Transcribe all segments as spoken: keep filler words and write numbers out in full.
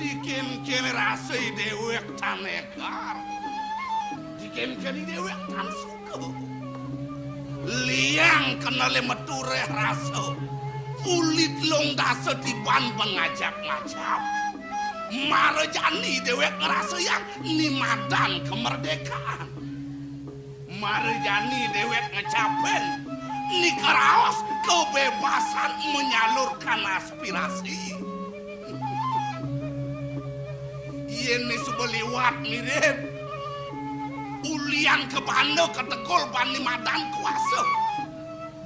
Dikénkén rasa i déwék tan égar. Dikénkén i déwék tan suka. Liang kena lé metu réh rasa. Uli telung dasa tiban ban ngajap-ngajap. Mara jani déwék ngrasayang ni madan kamerdékaan. Mara jani déwék ngecapin ni karaos kebebasan menyalurkan aspirasi. Yén né suba liwat mirib, ulian kabanda kategul ban ni madan kuasa.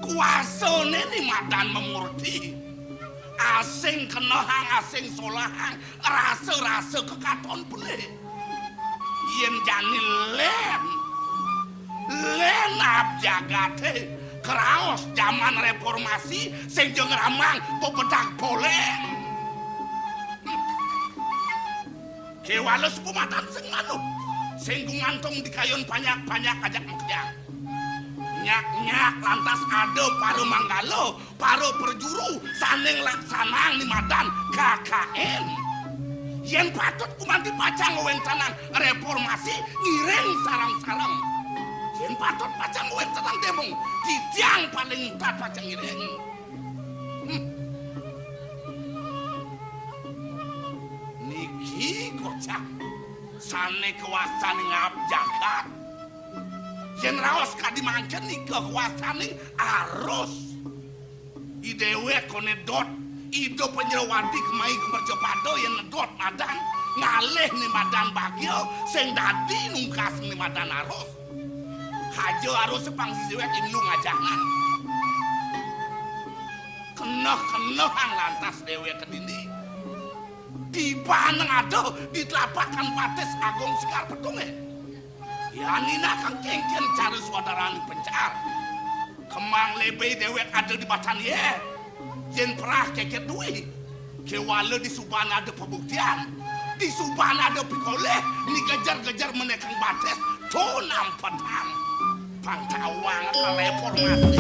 Kuasané ni madan mamurti. Asing kenehang, asing solahang, rasa-rasa kekaton pelih. Yén jani lén, lén ab jagaté, karaos jaman réformasi, sing ja ngramang pebedag poléng. Kéwala suba madan sing manut, sing gumantung di kayun panjak-panjak ajak makejang. Nyak-nyak lantas ada para manggala, para prajuru sané nglaksanang ni madan K K N. Yén patut gumanti pacang ngwéntenang réformasi, ngiring sareng-sareng. Yén patut pacang ngwéntenang démung, titiang paling éntat pacang ngiring. Hmm. Niki kocap sané kawastanin ngab jagat. Yén raos kadi mangkin nika kawastaning arus. I déwék koné dot, Ida Panjrawati kemai ka mercapada yén dot madan, ngalih ni madan bagia, sing dadi nungkas ni madan arus. Haja arus pang si déwék indu ngajangan. Keneh-kenehang lantas déwék kedini. Tiban ada di telapakan batis Agung Sekar Petungé. Yan nina kang kénkén cara swadarané pencar. Kemang lebé déwék ada di batan yé. Yén perah kékét duwé. Kéwala di suban ada pabuktian. Di suban ada pikolih, ni gejer-gejer menékang batis, to nampetang. Pang tawang ka reformasi.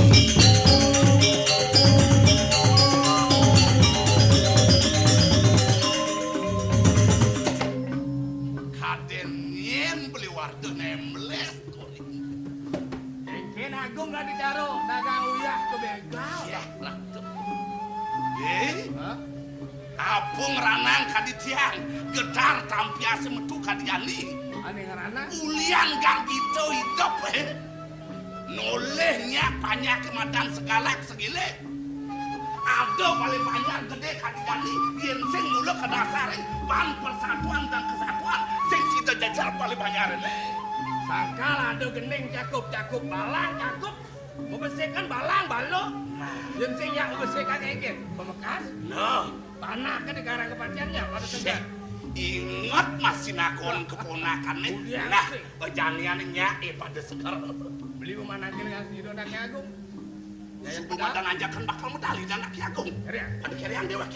Kadén nyén beli warga nembles. Kén Agung kadi daro, dagang uyah ka bégal. Yah, Ratu. Eh? Hah? Apa ngranang kadi tiang, gedar tampiasé metu kadi jani. Ané ngranang? Ulian gargita idep, eh. Nolih nyak panjak madan segalak segilik. Ada paling panjak gedé kadi jani, yén sing mula kadasarin ban persatuan dan kesatuan, sing sida jejer paling panjak rene. Sangkal ada gending cakup-cakup balang cakup, mabesikan balang baluh. Yén sing nyak mabesikan engkén, pamekas. Nah. Tanah kan dikarang kepancénnya pada segar. Inget masih nakon keponakanné. Udah, nah, sih. Janian nyak, eh, pada segar. Beli memanakil ngasih dodak Agung. Suku pada nanjakan bakal medali dan Aki Agung. Kerian. Pada kerian déwék.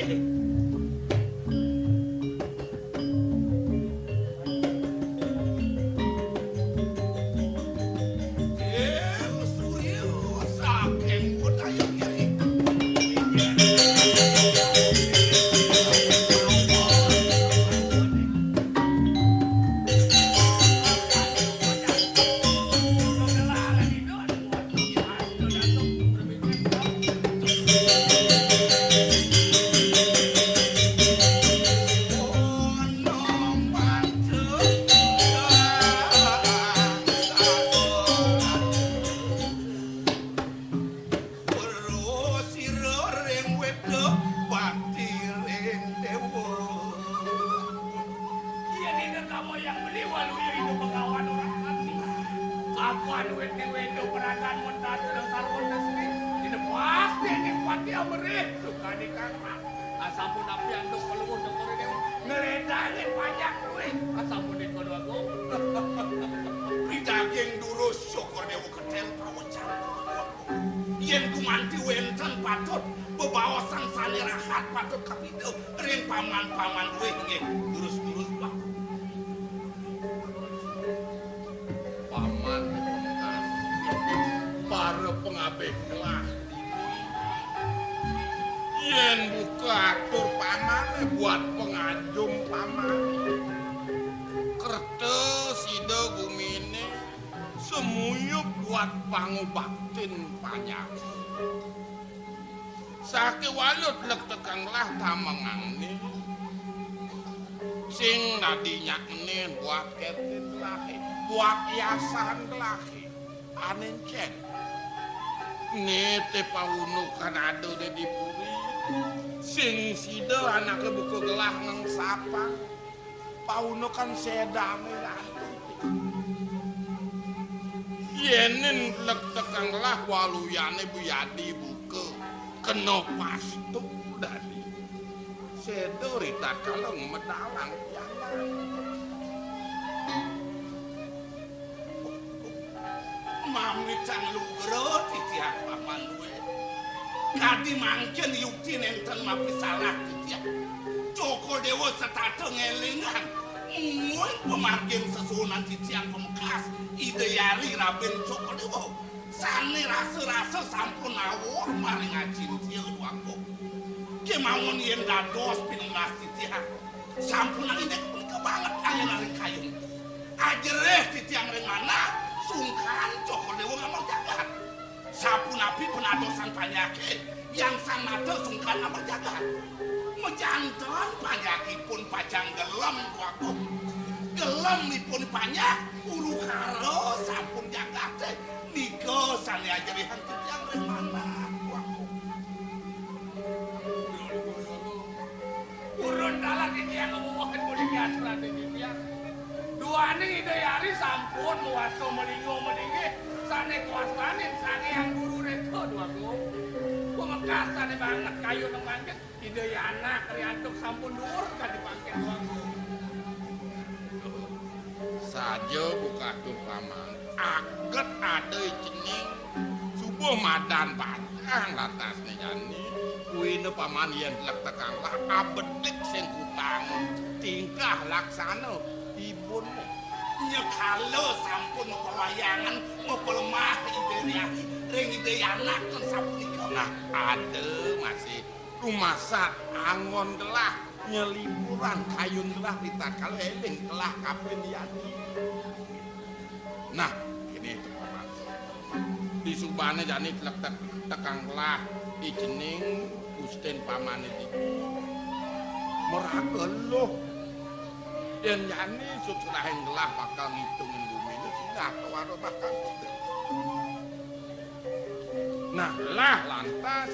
Weruh sira ring wéda bakti ring déwa. Yén ida kamu yang beli waluya ida bengawan orang mati. Apa duit di wéda peragan mun tata dasar wéda seni. Dina pasti ning pati amerih. Suka di kang. Asampun api anduk kaluwuh Cokor Déwa. Ngredangin panjak duit. Asampun nika Agung. Pidaging durus Cokor Déwa ketel pawecan. Yén gumanti wénten patut bebaosan sané rahat patut kapida ring paman-paman duwé nggih durus-durus Pak. Paman, para pengabih gelah. Yén buka atur pamané buat pengajum paman. pangubaktin panyakit. Sakéwala tlektekang gelah tamengangné. Sing dadi nyakné buat kertin gelahé, buat hiasan gelahé. Ané encén. Né té paunukan ada di puri. Sing sida anaké buka gelah ngengsapang. Paunukan sédané ratu. Yéning tlektekang gelah waluyané bu yadi buka. Kena pastu dadi. Séda ritatkala ngemedalang pianak. Mamitang lugra titiang Paman Dué. Kadi mangkin yukti nénten mapisalah titiang. Cokor Déwa setata ngélingang. Mungguing pamargin sesuunan titiang pamekas. Ida Hyang Ri Rabin Cokor Déwa. Sané rasa-rasa sampun nawur maring acintia duaku. Kémaon yén dados pinunas titiang. Sampunang indik punika banget kalian ring kayun. Ajerih titiang ring manah, sungkan Cokor Déwa ngamel jagat. Sapunapi penadosan panyaké, yang sang mata sungkan ngamel jagat. Majanten panyakipun pacang gelem, duaku. Gelem ipun panyak, urukara sampun jagaté. Nika sané ajerihan titiang ring manah, duaku. Purun taler titiang ngomongin puniki aturane titiang. Duaning Ida Hyang Ri sampun mawasta malinga malinggih sane kawastanin Sang Hyang Guru Reka, duagung. Pamekasane banget kayun mangkin Ida Hyang Anak riantuk sampun duur kadi pangken, duagung. Saja buka atur paman, aget ada i cening, subuh madan pacang lantasne jani. Kuwine paman yen tlektekang lah abedik sing kutang, tingkah laksana ibunmu. Nyekala sampun mapawayangan, mapalemah Ida Hyang Anak ring Ida Hyang Anak ten sapunika. Nah, ada masih rumasat anggon gelah nyeliburan kayun gelah ritatkala eling gelah kapin yadi. Nah, kene tepaman. Disubane jani tlektek-, tekang gelah i cening gustin pamane ditu. Meraga luh. Yen jani suksrahing gelah bakal ngitungin bumine, sinah tawara bakal ngitungin. Nah, lah lantas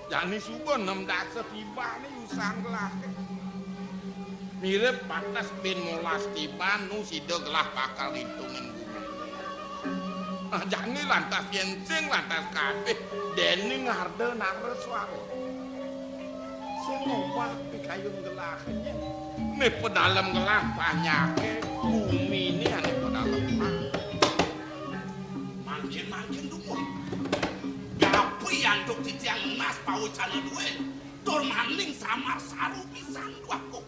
jani suba nem dasa tibane usang gelah. Mirip pates bin molas tiban nu sida gelah bakal ngitungin bumi. Nah, jani lantas yen sing lantas kabeh dening ngarda nara swara. Sing ngobah pikayun gelahnya. Nih pedalem gelah panyake bumi ini ane pedalem. Mangkin-mangkin dumun. Gapi antuk titiang nunas pawecana duwe, tur maning samar saru pisan, duaku.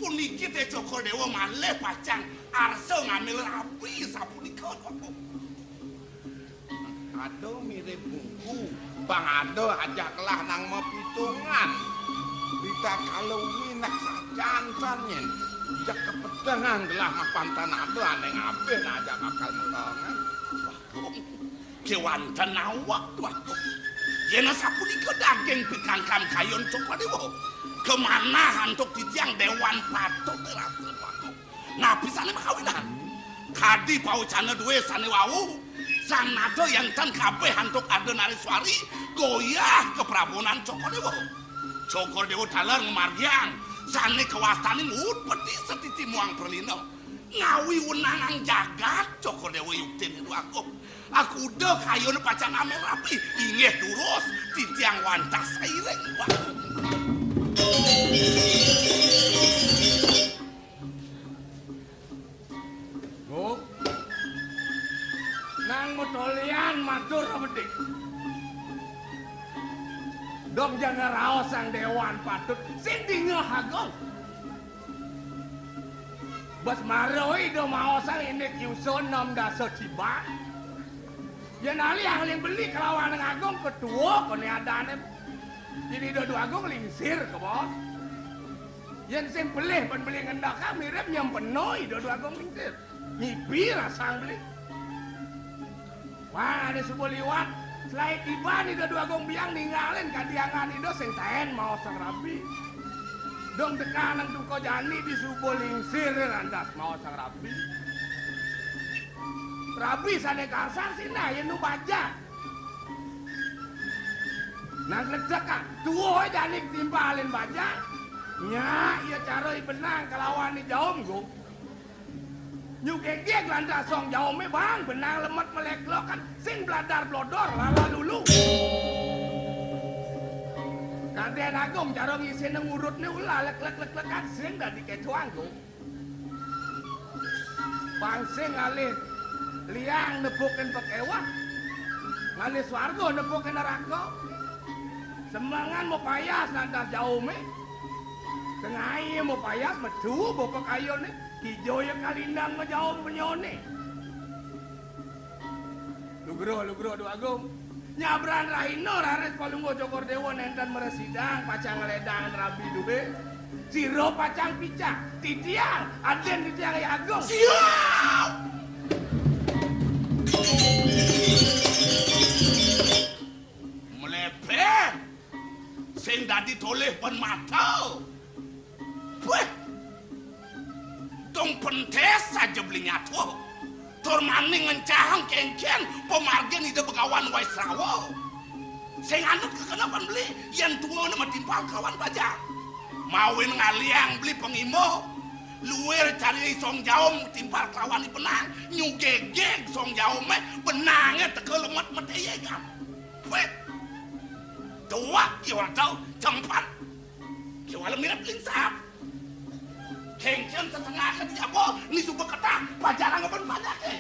Puniki te Cokor Dewa malih pacang arsa ngambil rabi sapunika, duaku. Ada mirip buku, bang ada ajak lah nang mapitungan. Ritatkala wengi nak sajan-jan yen. Jak kepetengan gelah mapan tan ada ane ngabih nak ajak bakal metongan. Kewanten awak, duaku. Yen sapunika daging pikangkan kayun Cokor Dewa. Kemanah antuk titiang Dewan Patut rasa, duaku. Napi sane makawinan? Kadi pawecana duwe sane wau, sang nada yang tan kabeh antuk Arda Nareswari, goyah keprabonan Cokor Dewa. Cokor Dewa taler ngamargiang, sane kawastaning utpeti setiti muang pralina. Ngawi wenangang jagat, Cokor Dewa yuktin ilu aku. Aku udah kayun pacang amel rapi, inggih durus, titiang wantah sairing. Wah. Gong. Nang matolian matur abedik. Dong jana raos sang Dewan Patut sing dingeh agung. Bas mara oi do maosang indik yusun enam dasa tiban. Yen alih-alih beli kelawan agung ketua kone adane. Jadi Dodo Agung lingsir ke bos. Yen sing pelih pen beli ngendaka mirip nyempeno i Dodo Agung lingsir. Ngipi rasang beli. Mangane suba liwat, selae tiban Ida Dwagung Biang ningalin kadiangan Ida sing taen maos Sang Rabi. Dong tekanang duka jani di suba lingsir lantas maos Sang Rabi. Rabi sane kasar sinah yen nu bajang. Nang ledek, ah, tuwa jani timbalin bajang. Nya, iya cara I Benang kelawan I Jaum, Gung. Nyugegeg lantas Song Jaume, bang, Benang lemet meleklokan, sing bladar blodor, lala lulu. Kaden Agung cara ngisine ngurutne ulah lek-lek-lek-lekan, sing dadi kecoan, Gung. Bang sing ngalih liang nepukin pekewah, ngalih swarga nepukin neraka. Semengan mapayas lantas Jaume. Tengai mapayas metu bapa kayune. Kijo ya kalindang ma Jaum penyone. Lugra, lugra, Dwagung. Nyabran rahina raris Palungguh Cokor Dewa nenten mresidang pacang ngledang Rabi duwe. Sira pacang picak. Titiang, aden titiang I Agung. Siap! Mlebeh sing dadi tolih pen mata. Weh! Dong pentes saja beli nyatu. Tur mani ngencahang kengken pamargin Ida Begawan Waisrawa. Sing anut kekenepan beli yen tuwa ne matimpal kawan bajang. Mawin ngaliang beli pengimo. Luwir cari Song Jaum timpal kelawan I Benang, nyugegeg Song Jaume, Benange teka lemet meteye kan. Weh! Tuwak ya ora tau, cempat. Ki wala mirip lingsap. Kengken setengah ke diabo, ni suba ketah, pajarang apa banyake.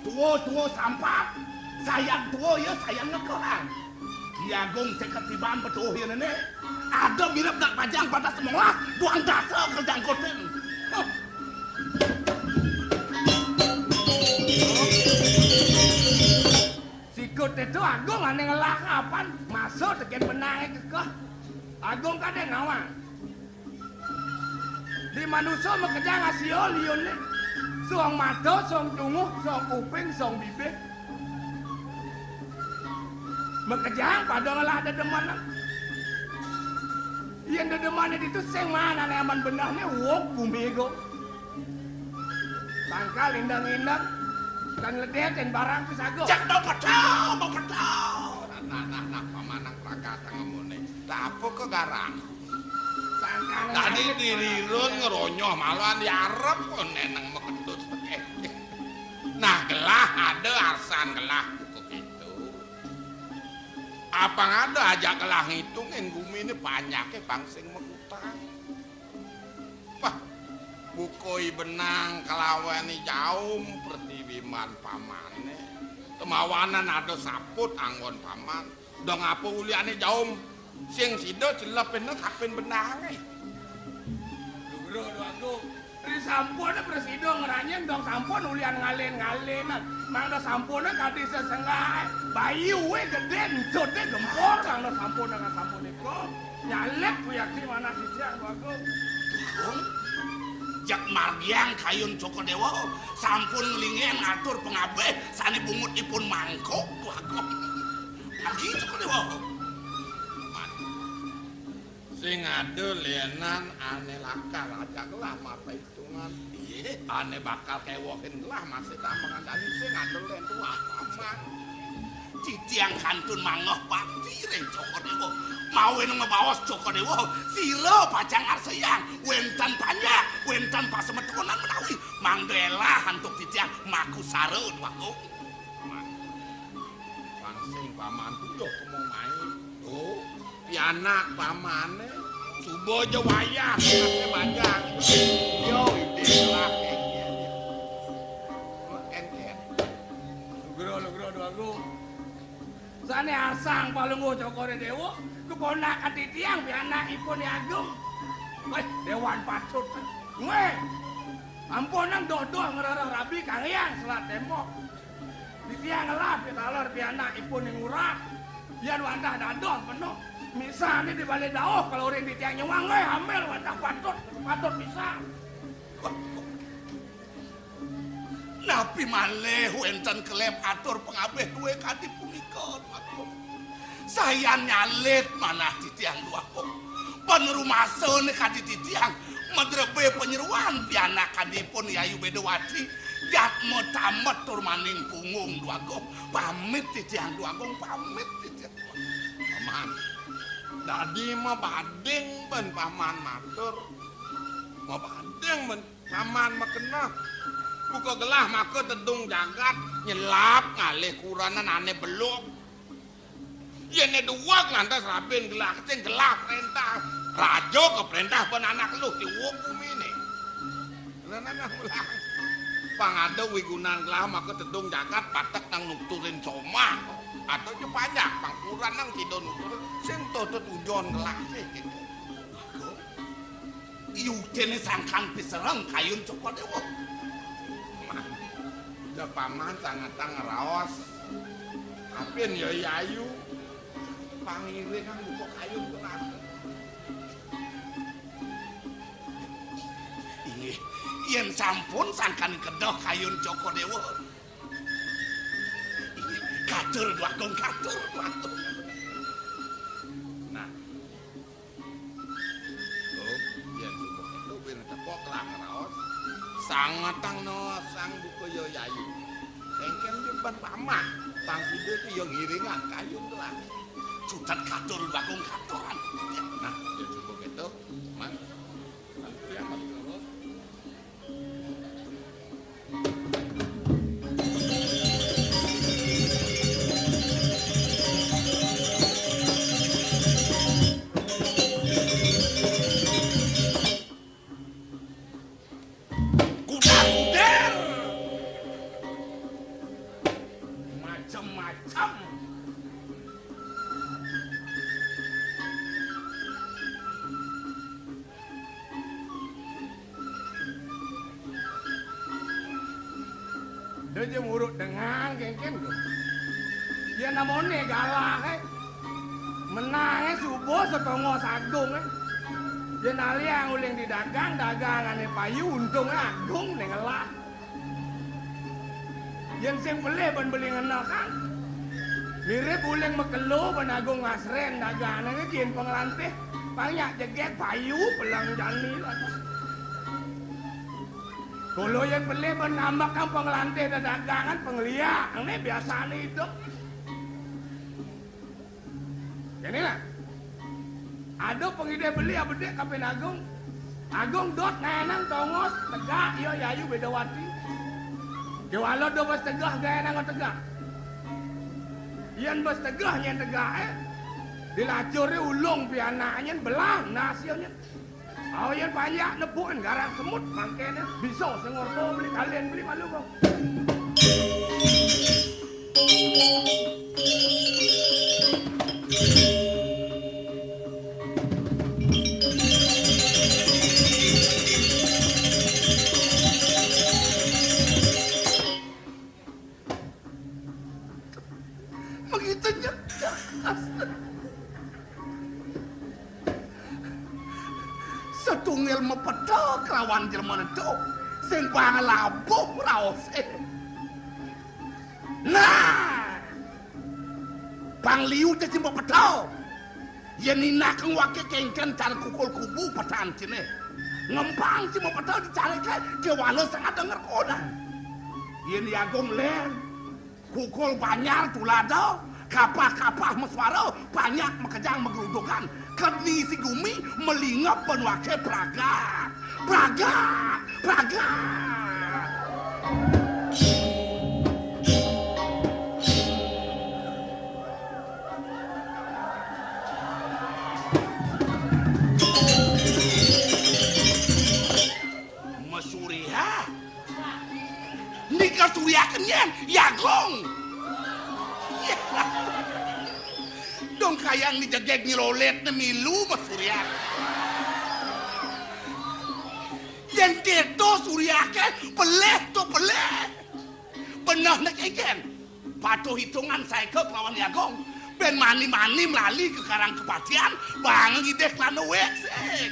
Tuwa-tuwa sampat, sayan tuwa ya sayan ngekohan. Ki Agung seket tiban betuh ya nene. Ada mirip nak bajang pada semolah, duang dasa ke jangkutin. Huh. Sikut itu Agung ane ngelah kapan, masuk teken Benange kekeh. Agung kade nawang. Di manusa makejang asia liunne. Song mata, song tunguh, song kuping, song bibir. Makejang pada ngelah dedeman. Yen dedemane ditu sing manane aman benehne wong bumi go. Tangkal indang-indang dan ledetin barang pisago. Cek bapetau, bapetau. Nah, nah, nah, nah, pamanang prakata ngemune. Lah apa kok garang? Tadi dirirun ngeronyoh malahan diarep kok neneng meketut tekeh. Nah, gelah ada arsan gelah buku itu. Apang ada ajak gelah ngitungin gumine banyake bang sing mekutang. Pah, buku I Benang kelawan I Jaum pertiwi man pamane. Kemawanan ada saput anggon paman. Dong apa uliane Jaum? Sing sida celepin kapin Benange. Lugro, Dwagung. Ri sampune prasida ngranjing dong sampun ulian ngalin-ngalinan. Mangda sampune kadi sesenggahe. Bayi uwe gede, entute gempor, mangda sampune kasampune kok. Nyalek kuyakti manah titiang, Dwagung. Dwagung? Jak margiang kayun Cokor Dewa, sampun nglingin ngatur pangabih sane bungut ipun mangkok, Dwagung. Margi Cokor Dewa. Sing ada lenan ane lakar ajak lah mata hitungan. Iye. Ane bakal kewohin lah masih tambah ngandani sing ada len tuah aman. Titiang kantun mangoh bakti ring Cokor Dewa. Mawin ngebaos Cokor Dewa, sira pacang arsayang, wenten panjak, wenten pasemetonan menawi mangda elah antuk titiang makusara, Dwagung. Pangsing paman tujuh kemo main. Oh, pianak pamane suba ja wayah anake bajang. Yo, ide lah. Ken, ken. Lugro, lugro, Dwagung. Sane asang Palungguh Cokor Dewa, keponakan titiang pianakipun I Agung. Weh, Dewan Patut. Weh, ampun nang doh-doh ngrereh rabi kang hyang selat tembok. Titiang ngelah pitaler pianakipun I Ngurah. Yan wantah dadoh penuh. Misane di bale dauh kalau ring titiang nyuang, weh, ambil wantah patut, patut bisa. Napi malih wénten kelep atur pangabih dué kadi punika, Dwagung? Sayan nyalit manah titiang, Dwagung. Pan rumasane kadi titiang madrebé panyeroan pianak kadipun Yayu Bedawati, jatma tamet tur maning punggung, Dwagung. Pamit titiang, Dwagung, pamit titiang. Paman, dadi mabading ben paman matur. Mabading ben paman makeneh. Buka gelah maka tedung jagat, nyelap ngalih kurenan ané belug. Yén duweg lantas rabin gelah, sing gelah préntah. Raja kapréntah ben anak luh tiwuk guminé. Lah, nah, nah, ulang. Pang ada wigunan gelah maka tedung jagat, batek nang nuturin somah. Atau ja panjak, pang kurenan sida nuturin, sing tutut ujon gelah sih gitu. Yuktiné sangkan pisereng kayun Cokor Déwa. Lah paman sangetang ngraos. Apin ya Yayu. Pangiring kan buka kayun gelah. Inggih, yén sampun sangkan kedah kayun Cokor Déwa. Inggih, katur, Dwagung, katur, Dwagung. Nah. Oh, yén suba kéto, ben tepok lah ngraos. Sangetang no sang buka ya Yayu. Kéngkén di depan paman. Pang sida tu ya ngiringan kayun gelah. Sutet katur, Dwagung, katuran. Nah, yén suba kéto, Man. Kuda kuder. Macam-macam. Dia je murut dengan kéngkén tu. Dia namanya galah, eh. Menangnya subuh setengah sagung, eh. Dia naliang uling di dagang, dagangannya payu, untungnya agung, ning ngelah. Yén sing pelih ban beli ngenekang. Mirip uling makelo ban agung ngasren dagane ngejin panglantih. Pang nyak jegeg payu pelang jani lah. Kula yén pelih ban ngambekang panglantih dedagangan pangliak, né biasane idup. Kéné lah. Ada pengidih beli abedik kapin Agung. Agung dot ngaénang tongos tegak ya Yayu Bedawati. Kéwala da bes tegeh gaénang tegak. Yén bes tegeh nyén tegak, eh. Dilacuré ulung pianak nyén belah nas ya nyén. Ayo yén panjak nepukin garang semut mangkéné bisa sing orta beli kalian beli malu kok. Begitu nyegas. Satunggal mapeta kelawan jelema netu sing panglabuh raosé. Nah, pangliu cacing mapeta. Yén ninak ngwake kéngkén cara kukul kubu petan ciné. Ngempang cing mapeta dicariké kéwala sangat denger kodang. Yén Agung lén, kukul banjar tulada, kapah-kapah masuara, panjak makejang magrudugan, kedni si gumi, malingep panuaké pragat. Pragat! Pragat! Masuriha. Nika suriaken yén, Agung. Dong kayang ni jegég nyelolét né milu masuriak. Yén kéto suriaké pelih to pelih. Beneh né kéngkén. Patuh hitungan saéka kelawan Agung. Bén mani-mani melali ka Karang Kepatihan, bang ngidih kelana wék sik.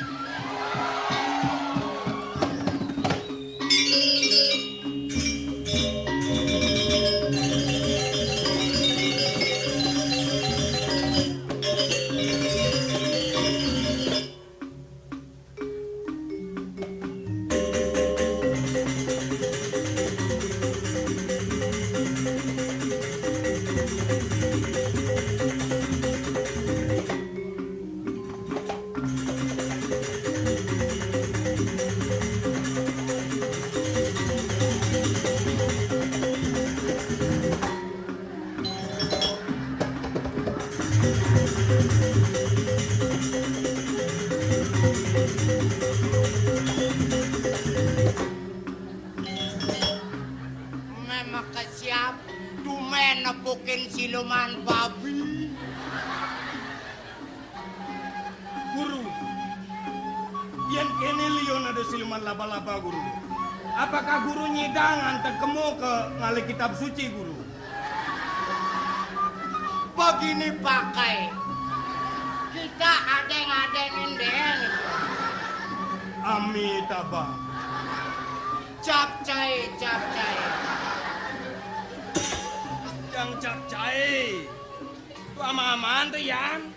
Siluman babi. Guru, yén kéné liun ada siluman laba-laba, Guru. Apakah Guru nyidang antek kemu ka ngalih kitab suci, Guru? Begini pakai. Kita adeng-adengin deh. Amitabha. Capcay, capcay. Jang capcay. Tu ama-amaan tu, Yan?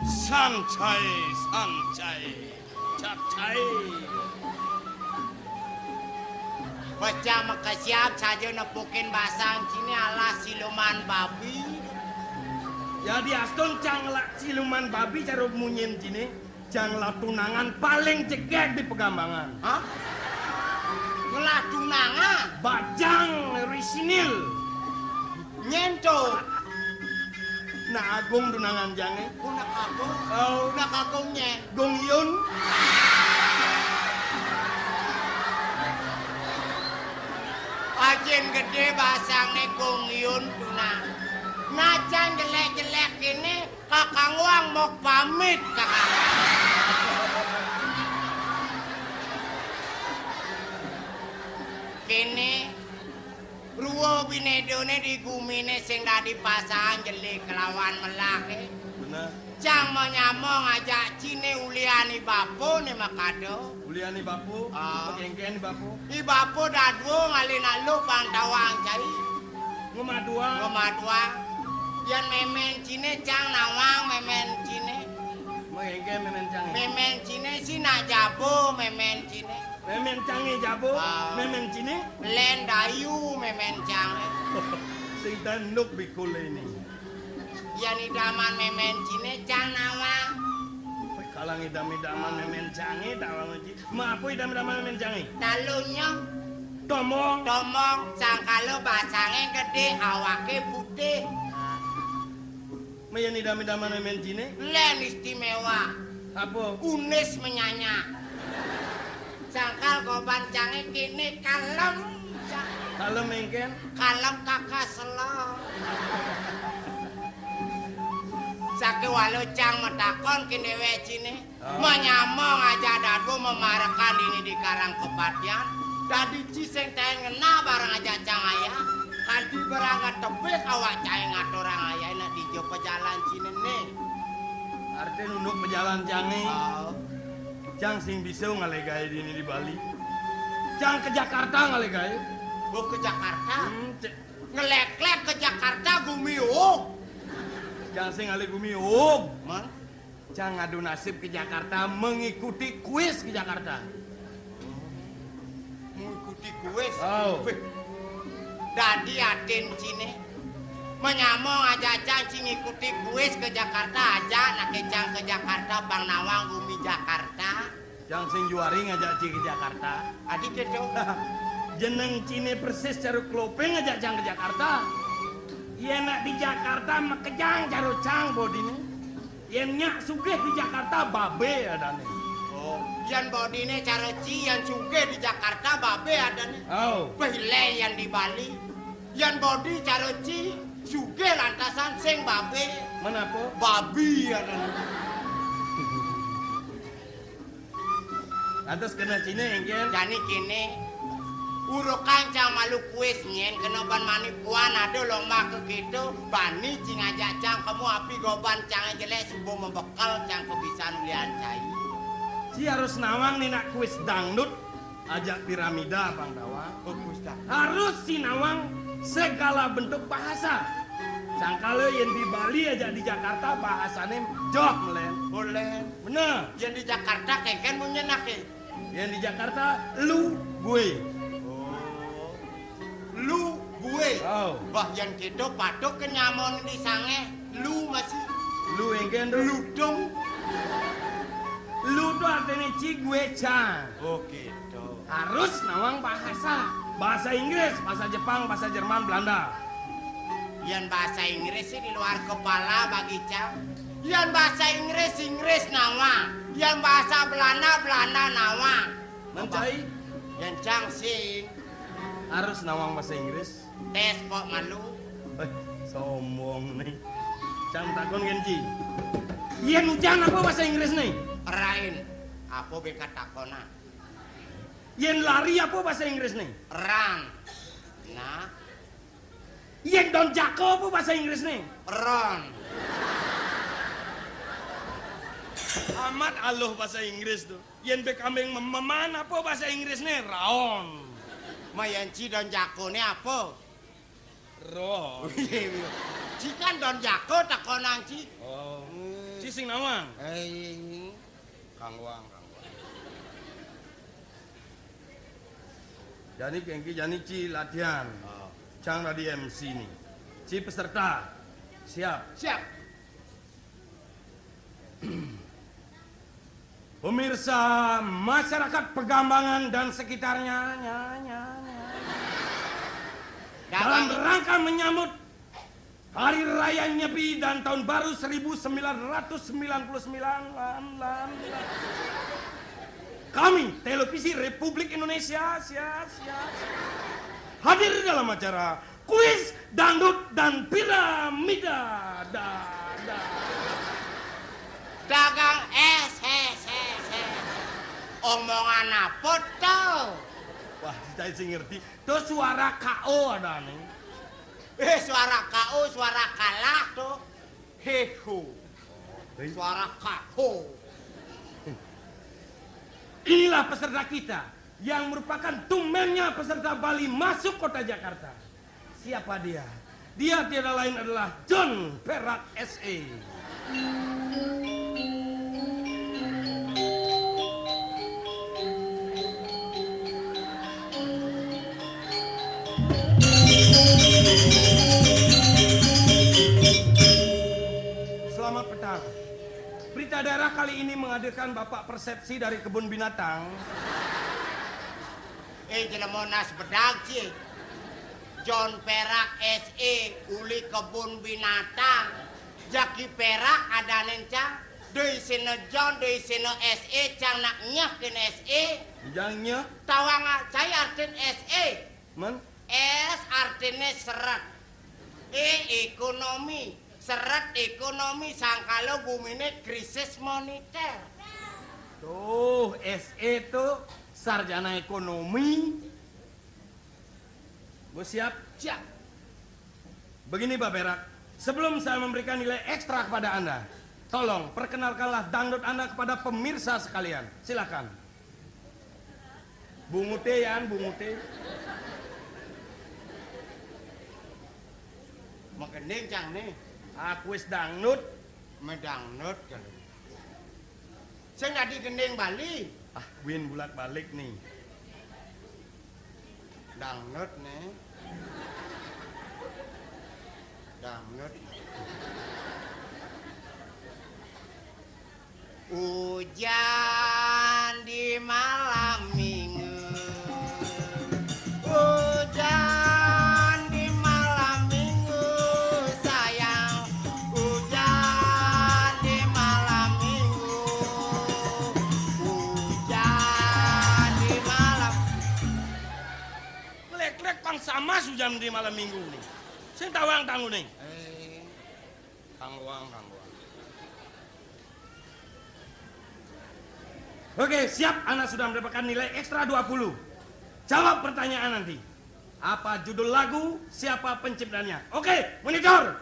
Sancay, sancay. Capcay. Bocah makesiab saja nepukin basang ciné alah siluman babi. Jadi astun cang ngelak siluman babi cara munyin ciné, cang ngelak tunangan paling jegég di Pegambangan. Hah? Ngelak tunangan? Bajang risinil. Nyén to? Nak Agung tunangan cangé. Oh, Nak Agung. Oh. Nak Agung nyén? Gung Yun. Ajin gedé basangné Gung Yun tunang. Najan jelék-jelék kéné, Kakang Wang mau pamit, Kakang. Kéné, rua binédané di guminé sing dadi pasangan jelé kelawan melahé. Bener. Cang manyama ngajak ciné ulian i bapa né makada. Ulian i bapa? Ah. Makéngkén i bapa? I bapa dadua ngalih nak luh pang tawang cai. Ngemaduang. Ngemaduang. Yén mémén ciné cang nawang mémén ciné. Makéngkén mémén cangé? Mémén ciné sih nak jaba mémén ciné. Mémén cangé jaba, ah, mémén ciné? Lén dayu mémén cangé. Sing tanduk bikul ini. Yén idaman mémén ciné cang nawang. Wéh, kalang idam-idaman mémén cangé tawang ci. Ma apa idam-idaman mémén cangé? Talunya. Tomong. Tomong, sangkala basangé gedé, awaké putih. Ma yén idam-idaman mémén ciné? Lén istiméwa. Apa? Unis menyanya. Sangkal goban cangé kéné kalem. Kalem éngkén? Kalem kaka selem. Sakéwala cang matakon kén déwék ciné. Ah. Manyama ngajak dadua mamarekan dini di Karang Kepatihan, dadi ci sing taén ngenah bareng ajak cang ayah, kanti barang tebih awak cangé ngaturang ayah nak dija pajalan ciné né. Artin unduk pajalan cangé. Ah. Cang sing bisa ngalih gaé dini di Bali. Cang ka Jakarta ngalih gaé. Oh, ka Jakarta? Hmm, ce- Ngelék-lék ka Jakarta gumi uug. Cang sing ngalih gumi uug. Man? Cang ngadu nasib ke Jakarta, mengikuti kuis ke Jakarta. Mengikuti kuis? Oh. Wéh. Dadi atin ciné. Manyama ngajak cang ci ngikuti kuis ke Jakarta, ajak nak cang ke Jakarta, pang nawang gumi Jakarta. Cang sing juari ngajak ci ke Jakarta. Adi kéto. Jeneng ciné persis cara kloping ngajak cang ke Jakarta. Yén nak di Jakarta makejang cara cang bodiné. Yén nyak sugih di Jakarta babé adané. Oh, yén bodiné cara ci, yén sugih di Jakarta babé adané. Oh. Béh, lé yén di Bali. Yén bodi cara ci, sugih lantasan sing babé. Menapa? Babi adané. Lantas kena ciné éngkén? Jani kéné, urukan cang malu kuis nyén kena ban mani puan ada lomba kéto, bani ci ngajak cang kemu api goban cangé jelék suba mabekel cang kebisan ulian cai. Ci harus nawang né nak kuis dangdut, ajak piramida pang tawang. Oh, kuis dangdut. Harus ci nawang segala bentuk bahasa. Sangkala yén di Bali ajak di Jakarta bahasané joh melén. Melén. Bener. Yén di Jakarta kéngkén munyin aké? Yén di Jakarta, lu, gue. Oh. Lu, gue. Oh. Bah, yén kéto patut ké nyamané di sangéh. Lu masih. Lu éngkén to? Ludung. Lu to artiné ci, gue cang. Oh, kéto. Harus nawang bahasa. Bahasa Inggris, bahasa Jepang, bahasa Jerman, Belanda. Yén bahasa Inggris sih di luar kepala bagi cang. Yén bahasa Inggris, Inggris nawang. Yén bahasa Belanda, Belanda nawang. Mencai? Yén cang sing. Harus nawang bahasa Inggris. Tes pok malu. Eh. Sombong né. Cang takon kén, Ci. Yén ujan apa basa Inggrisné? Rain. Apa bé katakonan? Yén lari apa basa Inggrisné? Run. Nah. Yén don jako apa basa Inggrisné? Ron. Amat aluh basa Inggris to. Yén bé kambing mememan apa basa Inggrisné? Raon. Mayan Ci don jakoné apa? Ron. Iya, iya. Ci kan don jako takonang, Ci. Oh. Hmm. Ci sing nawang. Eh, kanggoang, kanggoang. Jani kéngké jani Ci latihan. Oh. Cang dadi M C né. Ci peserta. Siap. Siap. Pemirsa, masyarakat Pegambangan dan sekitarnya, nya, nya, nya. Dalam rangka menyambut Hari Raya Nyepi dan Tahun Baru seribu sembilan ratus sembilan puluh sembilan, lan, lan, lan. Kami, Televisi Republik Indonesia, sia, sia, sia, hadir dalam acara kuis dangdut dan piramida. Da, da. Dagang es, es, es, es. Omongan apa to? Wah, saya sih ngerti. Tuh suara K O ada nih. Eh, suara K O, suara kalah to. Heho. Hei. Suara K O. Inilah peserta kita yang merupakan tumbennya peserta Bali masuk kota Jakarta. Siapa dia? Dia tiada lain adalah John Perak S E. Selamat petang. Berita daerah kali ini menghadirkan Bapak Persepsi dari kebun binatang. Eh, jelema nas bedag, Ci. John Perak S E uli kebun binatang. Jaki Perak adané, Cang. Doi sina John, doi sina S E, Cang, nak nyeh kén S E. Jang nyeh. Tawang, ah, cai artin S E. Men? S artiné seret. E ékonomi. Seret ékonomi sangkala guminé krisis monéter. Tuh, S E tuh sarjana ékonomi. Gue siap? Siap. Begini, Pak Perak, sebelum saya memberikan nilai ekstra kepada Anda, tolong perkenalkanlah dangdut Anda kepada pemirsa sekalian. Silakan. Bunguté, Yan, bunguté. Magending, Cang, né. Aku wis dangdut. Medangdut kalau. Sing dadi gending Bali. Ah, win bulak-balik nih. Dangdut nih. Dangdut. Hujan di malam minggu. Hujan di malam minggu, sayang. Hujan di malam minggu. Hujan di malam. Nglek-nglek pang sama hujan di malam minggu nih. Sing tawang tangune. Eh, kanggoang, kanggoang. Oke, siap. Ana sudah mendapatkan nilai ekstra dua puluh. Jawab pertanyaan nanti. Apa judul lagu? Siapa penciptanya? Oke, monitor.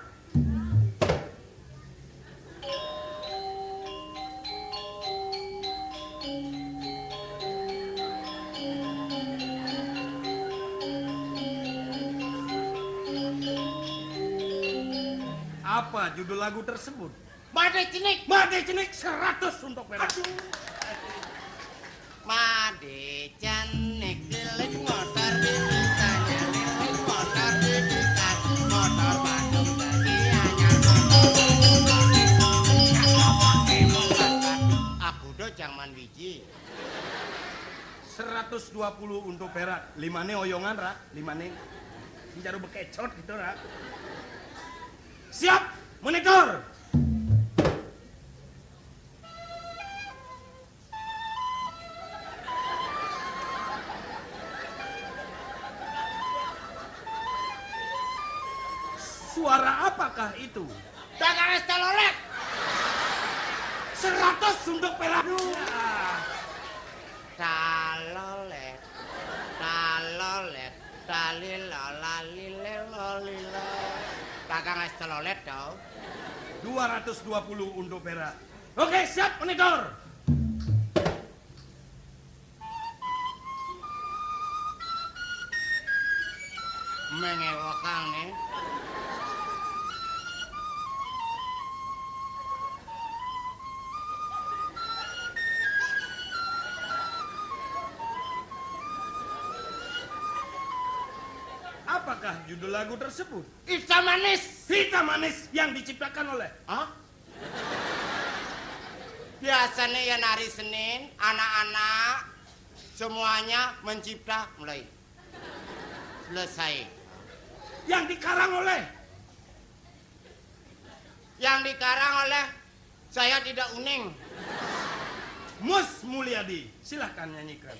Apa judul lagu tersebut? Madé Cenik. Madé Cenik, seratus untuk Perak. Aduh. Madé Cenik, lilis motor di desanya, lilis motor di desa, motor Bandung tadi anyar. Aku do jangan biji. Seratus dua puluh untuk Perak. Limané oyongan, Ra. Limané. Sing jaru bekecot gitu, Ra. Siap, monitor. Suara apakah itu? Dagang es teh lolét. Seratus untuk perak. Ya. Talolet, talolet, talilo, lalile, lolilo. Dagang es teh lolét, dong. Dua ratus dua puluh untuk perak. Oke, siap, monitor. Mengewakang nih. Apakah judul lagu tersebut? Hitam manis. Hitam manis yang diciptakan oleh. Hah? Biasanya ya hari Senin, anak-anak semuanya mencipta mulai selesai. Yang dikarang oleh. Yang dikarang oleh saya tidak uning. Mus Mulyadi, silahkan nyanyikan.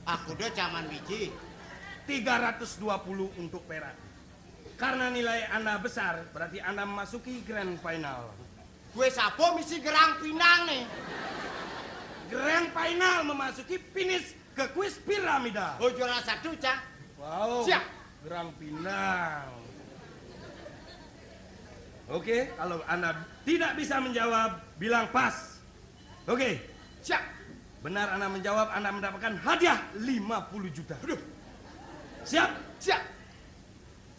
Aku do caman biji. Tiga ratus dua puluh untuk perak. Karena nilai Anda besar, berarti Anda memasuki grand final. Gue sapo misi gerang pinang nih. Grand final memasuki finish ke kuis piramida. Oh, juara satu, Cang. Wow. Siap. Gerang pinang. Oke, kalau Anda tidak bisa menjawab, bilang pas. Oke. Siap. Benar Anda menjawab, Anda mendapatkan hadiah lima puluh juta. Aduh. Siap? Siap.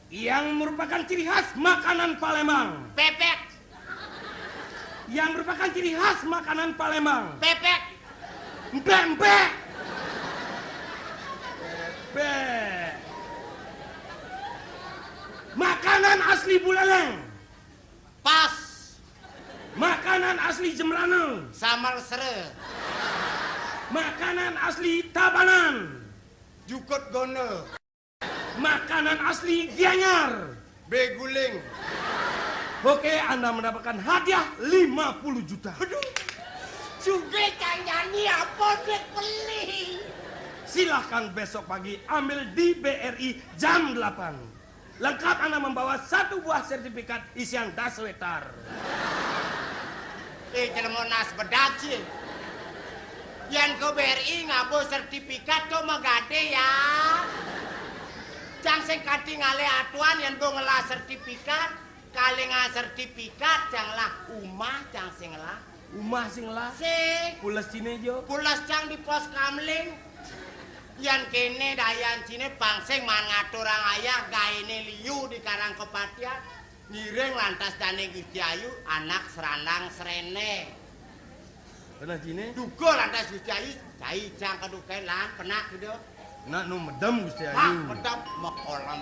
Yang merupakan ciri khas makanan Palembang. Pepek. Yang merupakan ciri khas makanan Palembang. Pepek. Empek-empek. Pepek. Makanan asli Buleleng. Pas. Makanan asli Jembrana. Samar sere. Makanan asli Tabanan. Jukut gono. Makanan asli Gianyar. Beguling. Oke, Anda mendapatkan hadiah lima puluh juta. Aduh. Suge kang nyanyi apa duit beli? Silahkan besok pagi ambil di B R I jam delapan. Lengkap Anda membawa satu buah sertifikat isian daswetar. Eh, jelema nas bedak sih. Yan ke B R I ngabo sertifikat to magade ya. Cang sing kanti ngalih atuan yan bo ngelah sertifikat, kalingan sertifikat cang lah umah cang sing ngelah. Umah sing ngelah. Sing. Pules cine jo. Pules cang di pos kamling. Yan kene dayan cine pang sing maan ngaturang ayah gaene liu di Karang Kepatian. Ngiring lantas dane Gusti Ayu, anak serandang srene. Bener cine? Duga lantas Gusti Ayu, cai cang keduken lan penak gitu. Nak nu medem Gusti Ayu. Mak medem mekolem.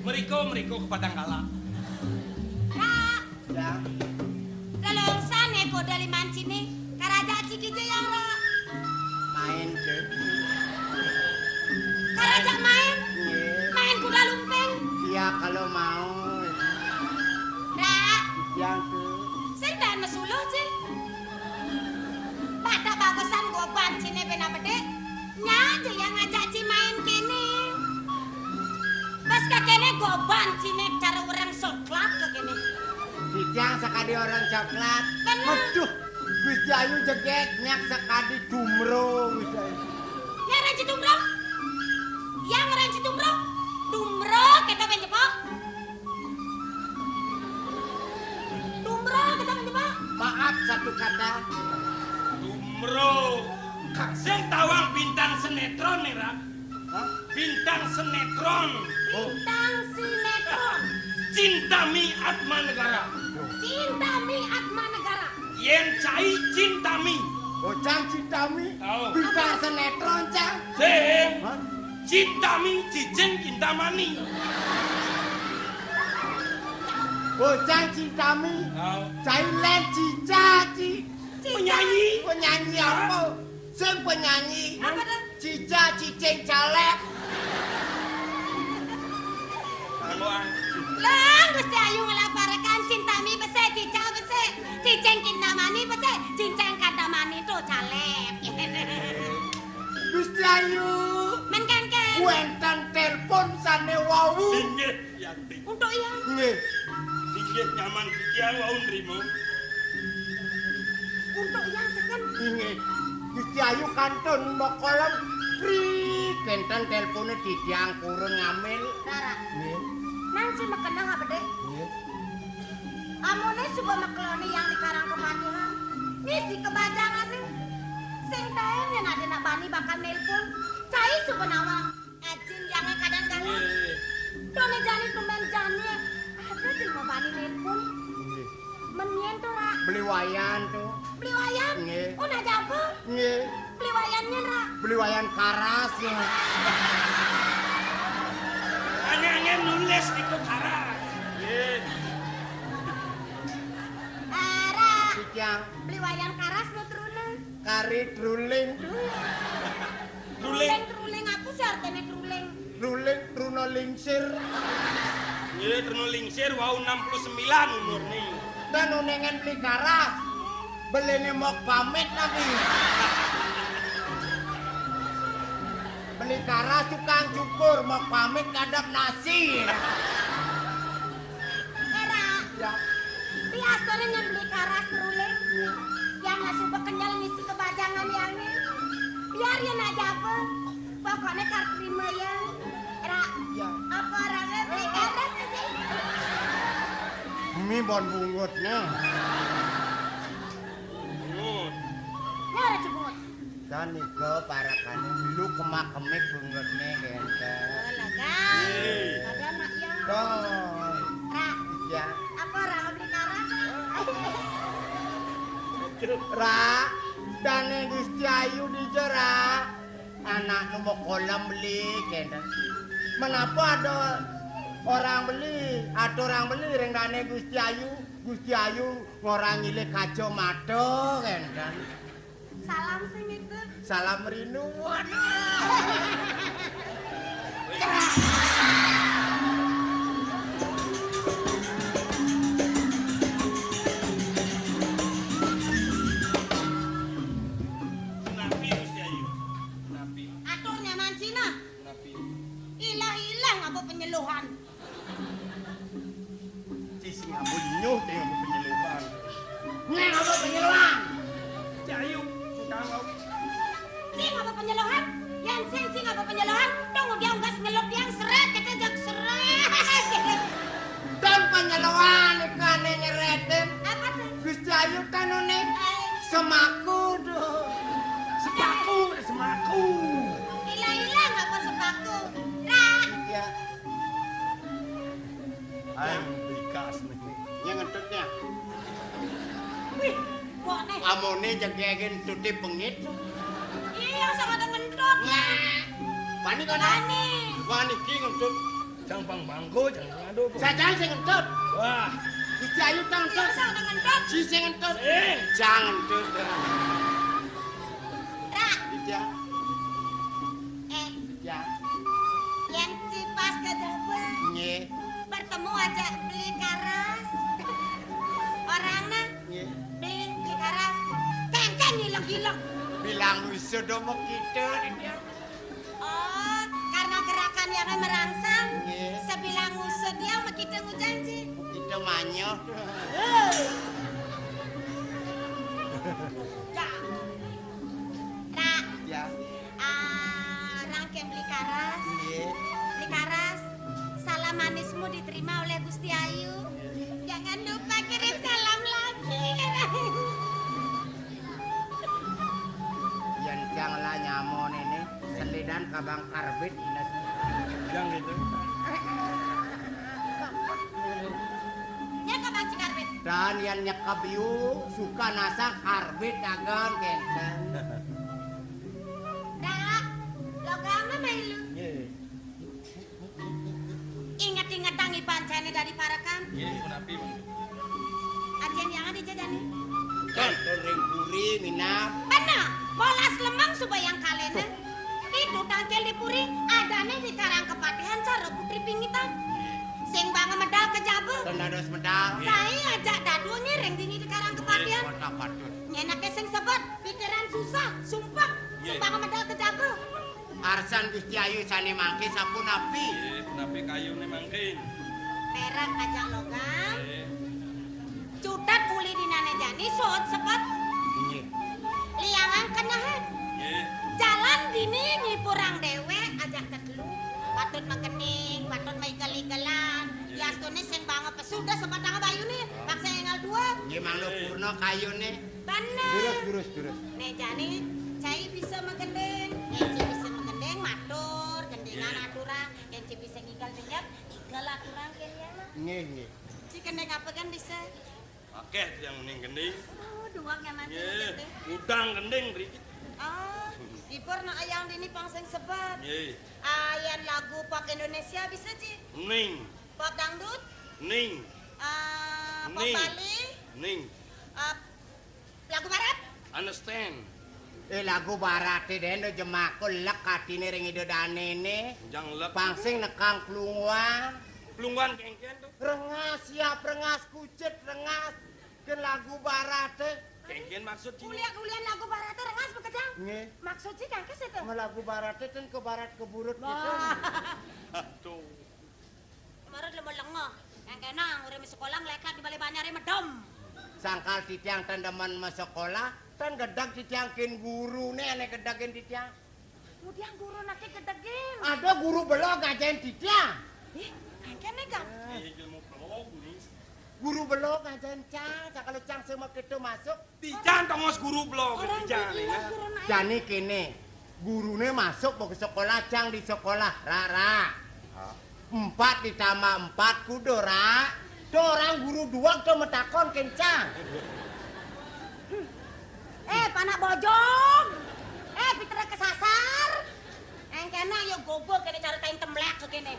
Meriko, meriko ke Padang Kala. Kak. Ya. Lelongsan ya kode liman cine. Karaja ciki je yang ro. Main ke. Karaja main. Iya. Main kuda lumping. Iya kalau mau. Dak. Yang ke. Sing dan mesuluh je. Pada bagusan goban cine bena bedik. Nya aja yang ngajak ci main kene. Pas ke kene goban cine cara orang coklat ke kene. Bidang sekali orang coklat. Bener. Aduh, Gusti Ayu jeget nyak sekali jumro Gusti Ayu. Ya Raji Tumrong. Tumro kita menjebak. Maaf, satu kata. Tumro. Sing tawang bintang sinetron nih, Ra. Hah? Bintang sinetron. Oh. Bintang sinetron. Cintami Atma Negara. Cintami Atma Negara. Yen cai cintami. Oh, cang cintami. Oh. Bintang sinetron, cang. Sing. Hah? Cintami Cicing Kintamani. Oh, cang cintami. Oh. Cai len cica, ci. Penyanyi. Penyanyi apa? Sing penyanyi. Apa dah? Cica Cicing Caleg. Lah, Gusti Ayu ngelaporkan cintami besik, cica besik. Cicing Kintamani besik, Cicing Kintamani to caleg. Gusti Ayu. Men kan, kan. Wenten telepon sane wau. Inggih, Yanti. Untuk yang. Nggih. Inggih, nyaman titiang wau nrimo. Untuk yang seken. Inggih. Gusti Ayu kantun makolem. Krik, kenten telepone titiang kurun ngambil. Rara. Nggih. Nang si mekena apa, Dek? Nggih. Amune suba mekeloni yang di Karang Kepatihan. Ngisi kebajangane. Sing taen yen ade nak bani bakal nelpon. Cai suba nawang. Ajin yange kadang galang. Nggih. Done jani tumben jani. Ada jelema bani nelpon. Nggih. Men yen to, Ra? Beli wayan to. Beli wayan? Nggih. Oh, nak jaba? Nggih. Beli wayan yen, Ra? Beli wayan karas. Aneh-aneh nulis iku karas. Nggih. Ah, Ra. Iki, Yang. Beli wayan karas lo truna. Kari truling. Truling. Truling, truling. Apa sih artinya truling? Truling, truna lingsir. Iya, truna lingsir, wau enam puluh sembilan umurnya. Dan unengan beli karas. Belene mok pamit nanti. Beli karas tukang cukur, mok pamit kadap nasi. Era. Ya. Biasanya yang beli karas teruling. Iya. Yang nggak suka kenyal ngisi kebajangan yang ini. Biar ya nak jaba. Pokoknya kar terima ya. Era. Ya. Apa orangnya beli karas ini? Ini bon bungut nih. Bungut. Ini ada jebut. Kan nika parakane milu kemak-kemik bungetne kenten. Oh, lah, Kang. Iya. Padahal mak ya. Toh. Ra. Iya. Apa ora beli karak? Ra, dane Gusti Ayu dija, Ra. Anakmu mau kolam beli kenten. Menapa ada orang beli, ada orang beli ring dane Gusti Ayu, Gusti Ayu ngorang ngilik kacamata kenten. Salam sing itu. Salam rindu. Waduh. Napi, Gusti Ayu? Napi? Atur nyaman Cina. Napi? Ilah-ilah ngapa penyeluhan. Ci sing ambo nyuh, ci ngapa penyeluhan. Neng apa penyeluhan? Ci Ayu, tukang apa? Ci ngapa penyeluhan? Yan sing ci ngapa penyeluhan? Tunggu dia unggas ngelut yang seret, kita jak seret. Dan penyeluhan iku ane nyeretin. Apa tuh? Gusti Ayu tanune. Ayo. Semaku tuh. Sepaku, semaku. Ilah-ilah ngapa sepaku? Ra. Ya. Ayo, bikas nih. Yang ngentutnya. Wih, kok nih? Amone jegege ngentute pengit. Iya, sama ada ngentut. Wah. Pani kan? Pani. Wah, niki ngentut. Jang pang bangko, jang pang ado. Sajan sing ngentut. Wah. Gusti Ayu tang ngentut. Iya, sama ada ngentut. Si sing ngentut. Sing. Jang ngentut. Ra. Iya. Eh. Ya. Yang cipas ke Jawa. Nggih. Bertemu aja beli karas. Orangnya nggih. Beli, beli karas. Kengkeng ngilang-ngilang. Bilang musuh domo kita dia. Oh, karena gerakan yang merangsang, nggih. Sebilang ngusut dia sama kita ngujanji. Kita manyuh. Eh. Ya. Ra. Ya. Ah, rangkeng beli karas. Nggih. Beli karas. Salam manismu di Kan kabang karbit, Ines. Yang gitu. Nya kabang cikarbit. Dan yang nyekep yu, suka nasa karbit dagang kenten. Dak, logang mah mailu. Nggih. Inget-ingetang iban cainé dadi parekan. Nggih, punapi, Mang? Ajén yang ada jajani. Kan ring puri minab. Bener, bolas lemeng suba yang kalena. Itu tangkil di puri, adané di Karang Kepatihan cara putri pingitan. Sing banga medal kejaba. Kan dados medal. Cai ajak dadu ngiring dini di Karang Kepatihan. Kota patut. Nyenaké sing sebet, pikiran susah, sumpek. Sing banga medal kejaba. Arsan Gusti Ayu sané mangké sapunapi? Nggih, punapi kayuné mangkin? Perak ajak logang. Nggih. Cutet uli dinané jani, suud sebet. Nggih. Liangan kenehé. Nggih. Jalan dini nyipurang déwék ajak tetelu. Patut magending, patut maigel-igelan. Nggih. Yastuné sing banga pesu dah sebatang bayuné, paksa énggal dua. Nggih, mangda purna kayuné. Bener. Durus, durus, durus. Né jani, cai bisa magending. Yén ci bisa magending, matur, gendingan aturang. Yén ci bisa ngigel jenyep, igel aturang kéné ya. Nggih, nggih. Ci gending apa kan bisa? Akéh tiang muni gending. Oh, duwag nyaman. Nggih, gending. Udang gending mriki. Oh, dipur nak ayang dini pang sing sebet. Nggih. Ah, yén lagu pop Indonesia bisa, Ci? Ning. Pop dangdut? Ning. Ah, pop Ning. Bali? Ning. Ah, lagu barat? Understand. Eh, lagu baraté dén do jemakul lek atiné ring Ida Danéné. Jang lek. Pang sing nekang klunguan. Klunguan kéngkén to? Rengas, siap rengas, kucit rengas. Kén lagu baraté. Kéngkén maksud ci? Ulian-ulian lagu baraté rengas bekedang. Nggih. Maksud ci kéngkén sih to? Mah lagu baraté ten ke barat ke burut gitu. Wah. Aduh. Kemarin lemu lengoh. Yang kena urip sekolah ngelekat di balé banyaré medem. Sangkal titiang ten demen masekolah, ten gedeg titiang kén guruné ané gedegin titiang. Kemudian guru naké gedegin. Ada guru belo ngajain titiang. Ih, kéné, Kang. Eh, ilmu belo, guru. Guru belo ngajain cang, cang kalau cang sing makéto masuk. Titiang tongos guru belo, orang titiang, gila, ya. Guru naik. Jani kéné, guruné masuk mau ke sekolah, cang di sekolah, Ra, Ra. Empat ditambah empat kudu, Ra. Tuh orang guru duwag tuh matakon kén cang. Eh, panak bojog. Eh, piteré kesasar. Yang kena yo gogo kéné cara tain temblek kéné.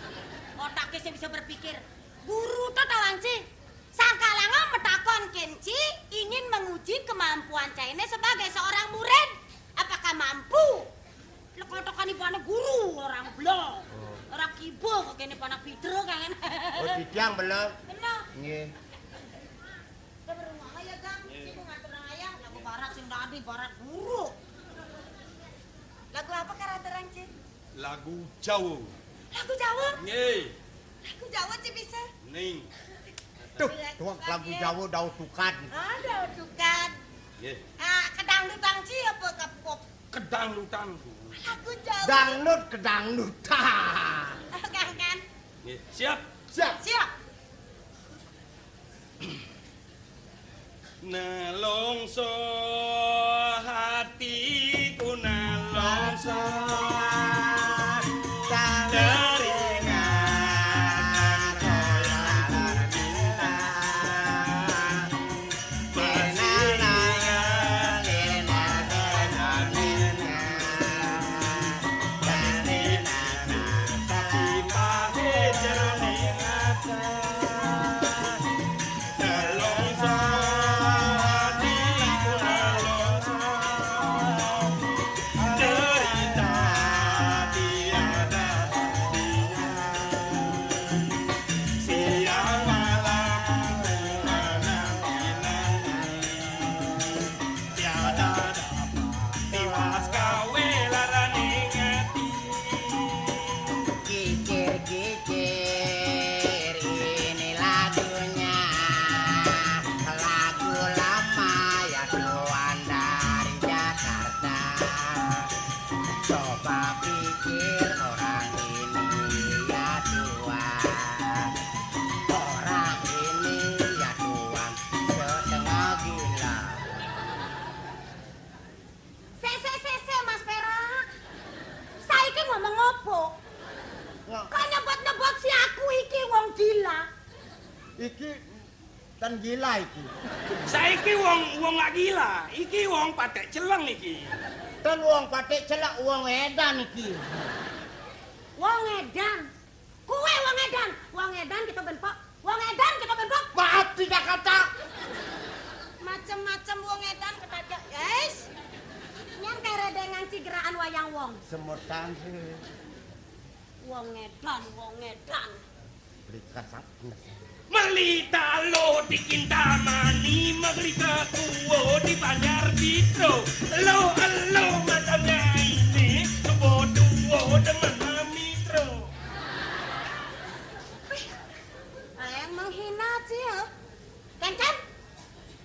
Otaké sing bisa berpikir. Guru to tawang ci. Sangkalanga matakon kén ci ingin menguji kemampuan cainé sebagai seorang murid. Apakah mampu? Lek kotokan ibané guru, orang belo. Oh. Orang kiba kéné panak pitra kan. Oh, titiang belo. Bener. Nggih. Udah berumah ya, Gang. Nggih. Sing ngatur ayang, lagu barat sing dadi, barat guru. Lagu apa karantarang, Ci? Lagu Jawa. Lagu Jawa? Nggih. Lagu Jawa, Ci, bisa? Ning. Tuh, tuang lagu Jawa dau tukad. Ah, dau tukad. Nggih. Ah, kedangdutan, Ci, apa kapop? Kedangdutan. Lagu Jawa. Dangdut kedangdutan. Kan, kan? Nggih, siap. Siap. Siap. Nelongso hatiku, nelongso. Gila iki. Saiki wong, wong lak gila, iki wong patek celeng iki. Ten wong patek celeng, wong edan iki. Wong edan. Kuwe wong edan. Wong edan kita ben pok. Wong edan kita ben pok. Maaf, tidak kata. Macem-macem wong edan ketajak, guys. Nyang kere dengan cigeraan wayang wong. Semutan sih. Wong edan, wong edan. Beli kasang. Meli talo di Kintamani, meli kakuo di Banjar Pitro. Lo, lo, macamnya ini, tuwo-tuwo demen mamitro. Wih, yang menghina, Cil. Kan, kan?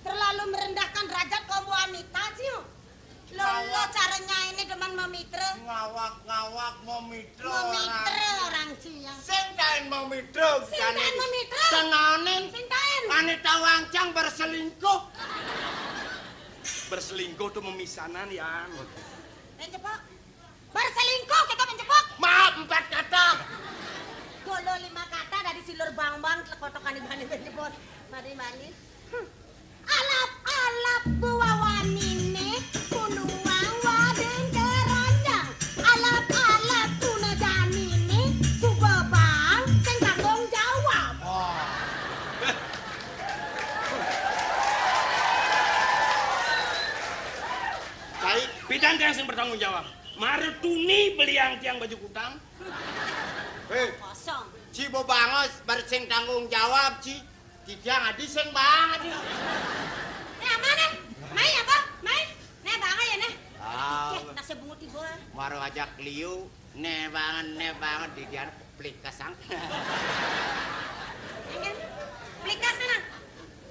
Terlalu merendahkan derajat kaum wanita, Cil. Lho, lho, caranya ini demen memitra. Ngawak-ngawak memitra. Memitra orang. Orang Cina. Sing taen memitra. Sing taen memitra. Tenganin. Sing taen. Ane tawancang berselingkuh. Berselingkuh tuh memisanan, Yan. Yang cepok. Berselingkuh kita mencepok. Maaf, empat kata. Golo lima kata dari silur bang-bang, kotokan ibani mencepok. Mari, mari. Hmm. Alap-alap buawanine, punduang wading keranjang. Alap-alap tuneganine, suba bang sing tanggung jawab. Oh. Baik, pidan tiang sing bertanggung jawab. Marutuni beliang tiang baju kutang. Hei. Kosong. Ci bebangos bar sing tanggung jawab, Ci. Titiang adi sing bang adi. Nah, mana? Mai apa? Mai. Nah, bang aja nah. Ah. Ih, nasib bungut ibu. Maro ajak liu, ne banget, ne banget di dia plikas ang. Plikas sana.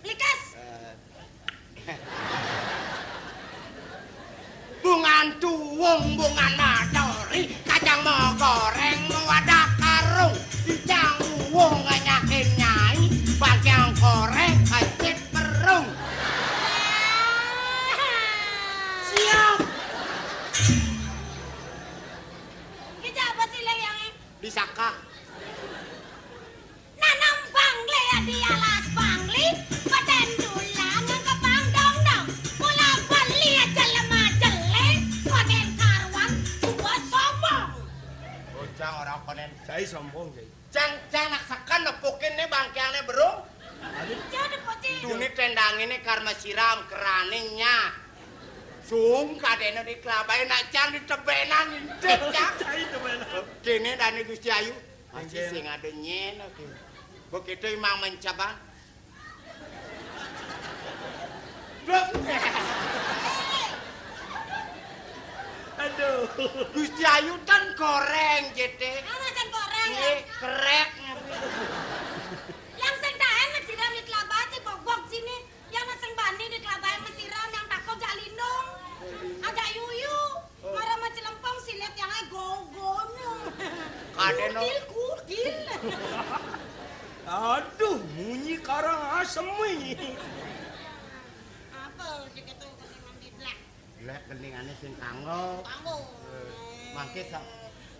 Plikas. Eh. Bungan tuwung, bungan madori, kacang mau goreng, mau ada karung, icang uwung nganyakin nyai, bagian korek, kacit perung. Siap. Kita apa sih, Leng, yang ini? Disaka. Nanam bangli ya di alas bangli, paten dulang ke pangdong dong. Mula beli aja lemah jelek, paten karuan, suka sombong. Bocah orang panen. Cai sombong, Cai. Cang, cang nak seken nepukin nih bangkiangnya berung. Aduh. Jangan nepukin. Tuni tendang ini karma siram keraningnya. Sung kadene di kelabai nak cang di tebenan intik, cang. Cai tebenan. Kene dani Gusti Ayu. Masih sing ada nyen, oke. Begitu imang mencoba. Blok. Aduh. Gusti Ayu tan koreng, J T. Apa sing koreng, ya? Ini kerek. Yang sing tahan masih rami kelabah, cek bok-bok sini. Yang sing bani di kelabah yang mesiram, yang takut jak lindung. Ajak yuyu. Para macelempong silet yang ai gogonya. Kadeno. Kudil, kudil. Aduh, munyi karang asem ini. Apa sih kata kata ngambil blak? Blak gendingane sing kanggo. Kanggo. Eh, mangke sak.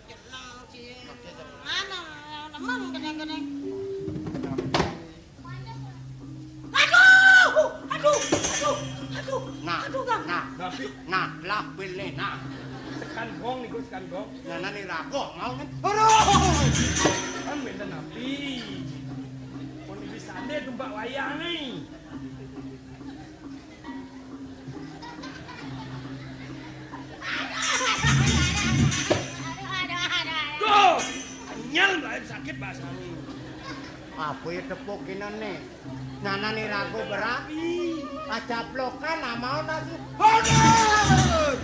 Jeneng sih. Mangke sak. Mana? Nemang gedeng-gedeng. Aduh, aduh, aduh, aduh, nah, aduh, Kang. Nah, nah, lah, pilih, nah. Sekan gong niku, sekan gong. Nah, nah, nih, rago, mau nih. Aduh! Kan benten napi. Pun bisa deh tumbak wayang nih. Duh, kenyal, Mbak, sakit bahasane. Apa ya tepuk ini nih? Nana nih ragu berat. Acaplokan, nah, mau nasi. Aduh!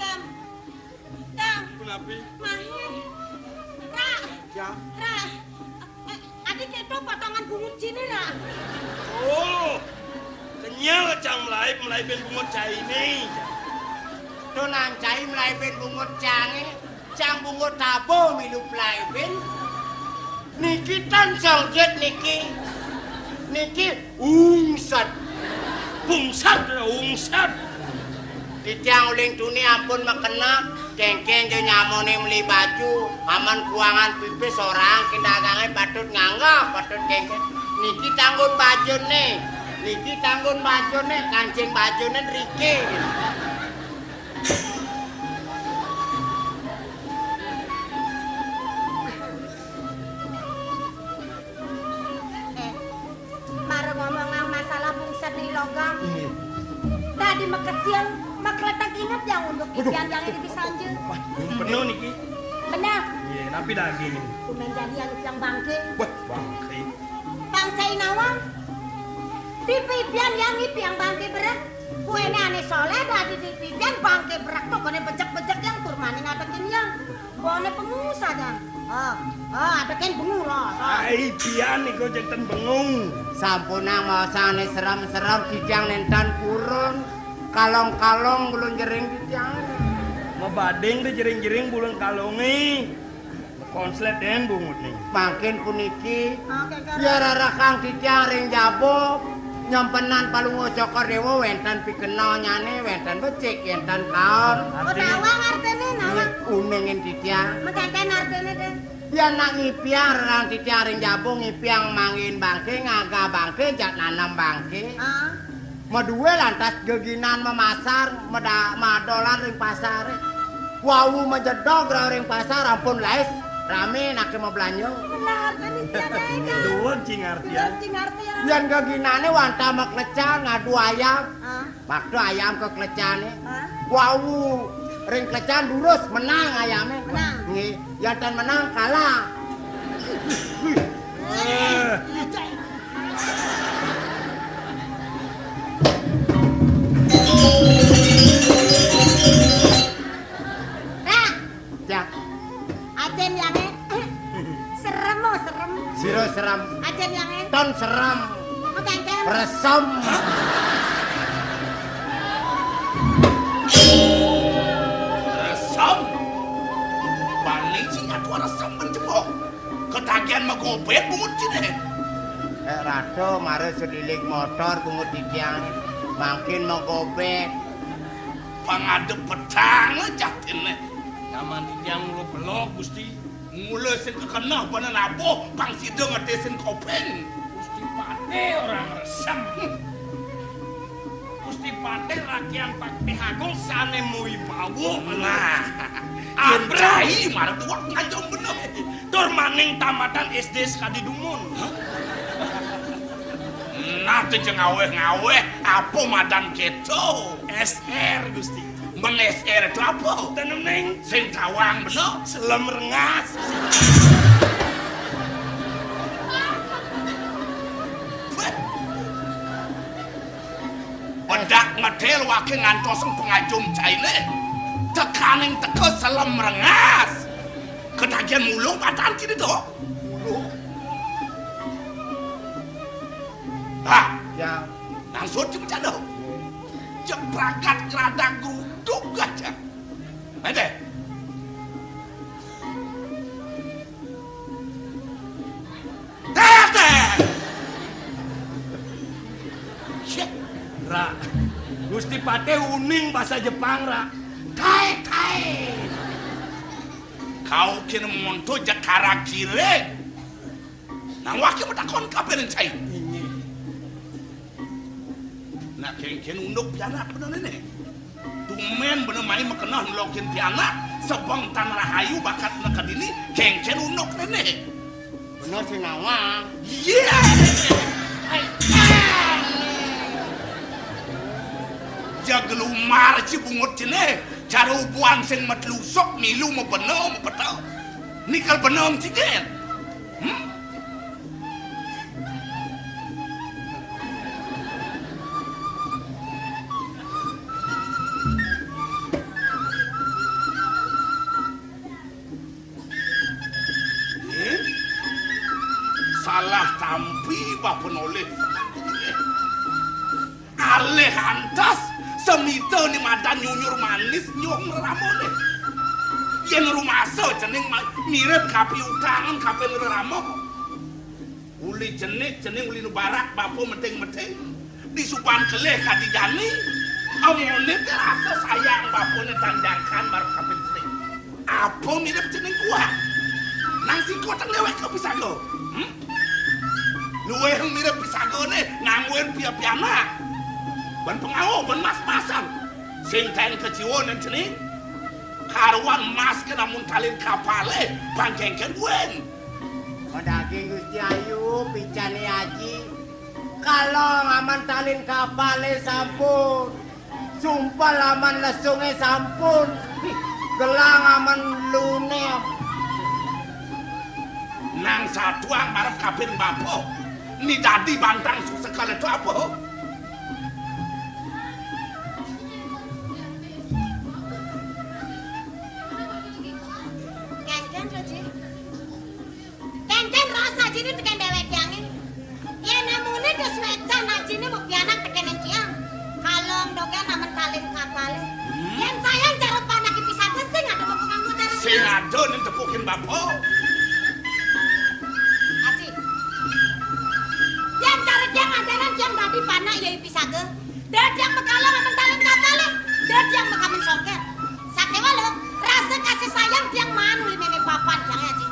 Tam. Tam. Punapi? Mahir. Ra. Ya. Ra. Eh, adi keto potongan bungut cine, Ra. Oh. Kenyal cang melaib, melaibin bungut caine. Tunan cai melaibin bungut cange. Cang bungut tabo milu plaibin. Niki tan songjet niki. Niki ungsat. Ungsat, ungsat. Titiang uling tuni ampun makeneh, kéngkén ja nyamané meli baju, aman kuangan pipis orang, ki dagangé patut nganggah, patut kéngkén. Niki tanggun bajuné, niki tanggun bajuné, kancing bajuné driki. Eh, mara ngomongang masalah bungset ni logang. Inggih. Dadi makesian, makletek inget yang untuk Waduh. Titiang yang ini bisa anja. Wah, bener niki. Bener. Iya, napi daging ini? Tumben jadi yang tiang bangke. Wah, bangke. Bangke nawang. Di pipian yang ngipiang bangke berek. Kuéné ané soléh dadi di pipian bangke berek to koné bejek-bejek yang tur maning adekin yang. Koné pengusaha. Oh, oh, adekin bengu lo. Oh. Ai, pian niku janten bengu. Sampunang maosang ané serem-serem, titiang nénten purun. Kalong-kalong bulun jering titiang. Mabading deh jering-jering bulun kalongé. Konslet den bungut nih. Mangkin puniki, oh, kakak. Ya rarakang titiang ring jaba, nyempenan Palungguh Cokor Déwa wénten pikenelnyané, wénten becik, wénten kaon. Oh, nawang artiné, nawang. Uningin titiang. Mengkenten artiné, Den. Yén nak ngipiang rerang titiang ring jaba, ngipiang manggihin bangké, ngagah bangké, jak nanem bangké. Ah. Madué lantas geginan mamasar, meda-, madolan ring pasaré. Wau majedog rauh ring pasar, ampun laris, ramé anaké mablanja. Bener, kan, Ida, Ida. Duweg, cing artian. Duweg, cing artian. Yén geginané wantah maklecan, ngadu ayam. Ah. Makta ayam ka klecané. Ah. Wau ring klecan durus, menang ayamé. Menang. Nggih, yén tan menang, kalah. Eh. Nah, ya. Acén yangé serem, oh, serem. Sira serem. Acén yangé ton serem. Mekengkeng. Resem. Resem. Bani sing atuh resem mencebok. Ketagihan magobet bungut ciné. Eh, Ratu, mara sedilik motor bungut titiang. Mangkin magobet. Pangadep petang jatiné. Nyaman titiang mula pelog, Gusti. Mula sing kekeneh bana nabuh, pang sida ngetésin kopéng. Gusti Patih orang resem. Gusti Patih rakyat Patih Agung sané muwi pawuh. Nah, abrai marang tuwek ngajum bener. Tur maning tamatan S D sekadi dumun. Nah, tuh ngaweh-ngaweh, apa madan kéto? S R, Gusti. Men S R itu apa? Tenemning. Sing tawang bener. Selem rengas. Bedak ngedel wake ngantos pengajum caine. Tekaning teka selem rengas. Ketagihan mulung patan kini to. Mulung. Hah? Ya. Langsung cuma cado. Jepragat ngeradak geruduk aja. Ayo deh. Tete. Shit. Ra. Gusti Patih uning bahasa Jepang, Ra. Kae, kae. Kau kena monto jekara kire. Nang wake matakon kabeh ning cai. Inggih. Nak kengken unduk pianak bener ini. Tumen bener mai makeneh nelokin pianak, sebeng tan rahayu bakat neked ini, kengken unduk nene. Bener sih nawang. Iya. Hai. Jagelumar ci bungut cene, cara ubuan sing metlusuk milu mebena mepeta. Nikel beneng cigen. Hmm? Eh? Salah tampi bapa nolih. Alih antas semita ni madan nyunyur manis nyuh ngrerama deh. Yen rumasa cening ma-, mirip kapiutangan kape ngrerama. Uli cenik, cening uli nubarak bapa meting-meting. Disuban kelih kadi jani. Amoné té rasa sayang bapané tandangkan marep kaping telu. Apa mirip cening kuah? Nang sing kuat déwék ka pisaga. Hmm? Luwih mirip pisagané nganggoin piya-piyanak. Ban pengau, ban mas-masan. Sing taén kajiwa nang cening. Karuan mas ké lamun talin kapalé, pangkéngkén duwén. Madaging Gusti Ayu, picané Aji. Kala ngaman talin kapalé sampun. Sumpel aman lesungé sampun. Gelang aman luné. Nang satuang marep kaping bapa. Ni dadi bantang susah kala to apa? Kéngkén, Raji. Kéngkén rasa ajiné tekén déwék tiangé. Yén amuné wis wécan ajiné mapianak tekén tiang. Kalong dogén amen talin kapalé. Hmm? Yén sayang cara panak pisaga sing ada mau penganggo cara. Sing ada ning tepukin bapa. Aji. Yén cara tiang adanan tiang dadi panak ya pisaga. Dadi tiang makalong amen talin kapalé. Dadi tiang makamen songkét. Sakéwala rasa kasih sayang tiang maan uli mémé papan tiang, Aji.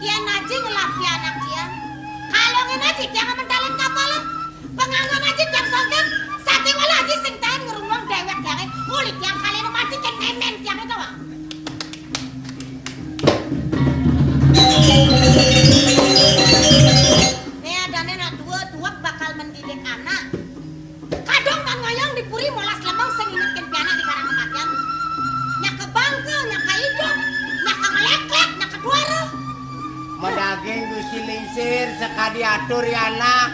Yén Aji ngelah pianak tiang, kalongin Aji tiang amen talin kapalé. Penganggon Aji tiang songkét, sakéwala Aji sing taén ngrunguang déwék tiangé, uli tiang kalih Aji kén mémén tiangé to, Wak. Né adané nak tua, tua bakal mendidik anak. Kadung tan ngoyong di puri molas lemeng sing ingetkin pianak di karang kematian. Nyak kebangka, nyak kaidup, nyak kemeleklek, nyak keduara. Madaging Gusti Lingsir sakadi atur anak.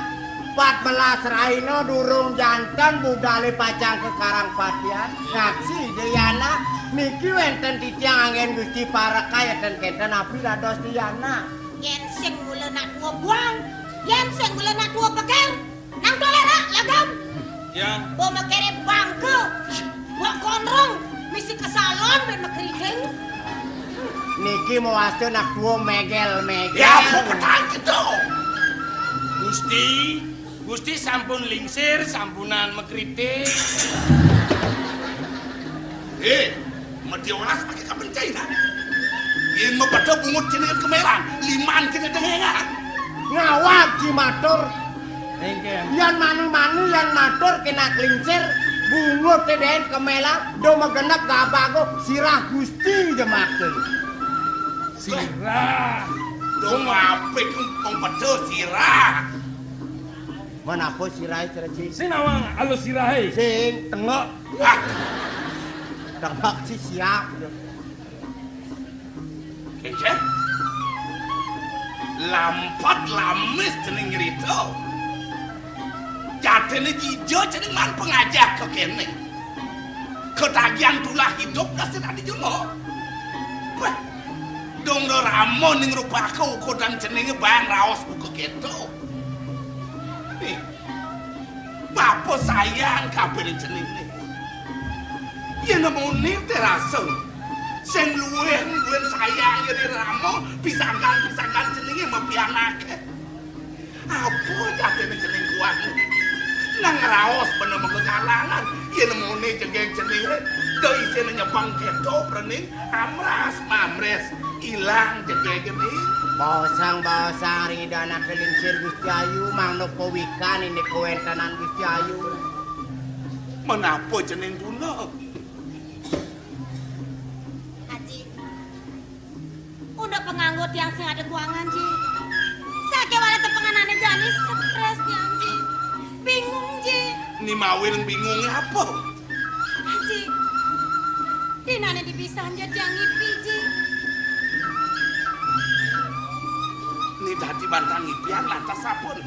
Pat melas rahina durung janten budalé pacang ka karang patian. Ngaksi Dayana niki wénten titiang anggén Gusti pareksa ten kénten napi dados Dayana. Yén sing mula nak tua buang, yén sing mula nak tua peker. Nang tolera lagam. Ya. Bo makere bangka. Bo konrong misi kesalon ben makeriting. Niki mawasta nak tua megel-megel. Ya, apa petang kita? Gusti, Gusti sampun lingsir, sampunan makriting. Eh, Madya welas pakai kabencainan. Yén mabeda bungut jenengan kemelan, liman jenengan dengengan. Ngawag ci matur. Engkén. Yan mani-mani yan matur kena klingsir, bungut dén kemelan, do magenep gabago sirah Gusti jemakeun. Sirah. Do mapik empung peda sirah. Menapa sirah, Sira Ci? Sing nawang alus sirahe. Sing tengok. Ah. Tengok si siap. Kéngkén. Lampet lamis jeneng nyerita. Jatine jija jeneng man pengajah ka kene. Ketagihan tulah hidup dah sing adi jelo. Wah, dong do ramo ning rupaka ukodan jenenge bang raos buka keto. Nih, Bapa sayang kabeh jenenge. Yen nemoni terasa sing luwih luwih sayang yen ramo pisangan-pisangan jenenge mapianake. Apa jatine jeneng kuwi? Nang raos bener mengko kalangan yen nemoni jengking jenenge do isine nyepeng keto prening amras mamres. Ilang jegegene. Bosang-bosang ring Ida Anak Lingsir Gusti Ayu, mangda pawikan indik kawéntenan Gusti Ayu. Menapa jeneng guna? Aji, unda panganggo tiang sing ada kuangan, Ji. Sakéwala tepenganane jani stres tiang, Ji. Bingung, Ji. Ni mawil bingung apa? Ji, dinane dipisahan ja tiang ngipi, Ji. Ni dadi bantang ngipian lantas sampun.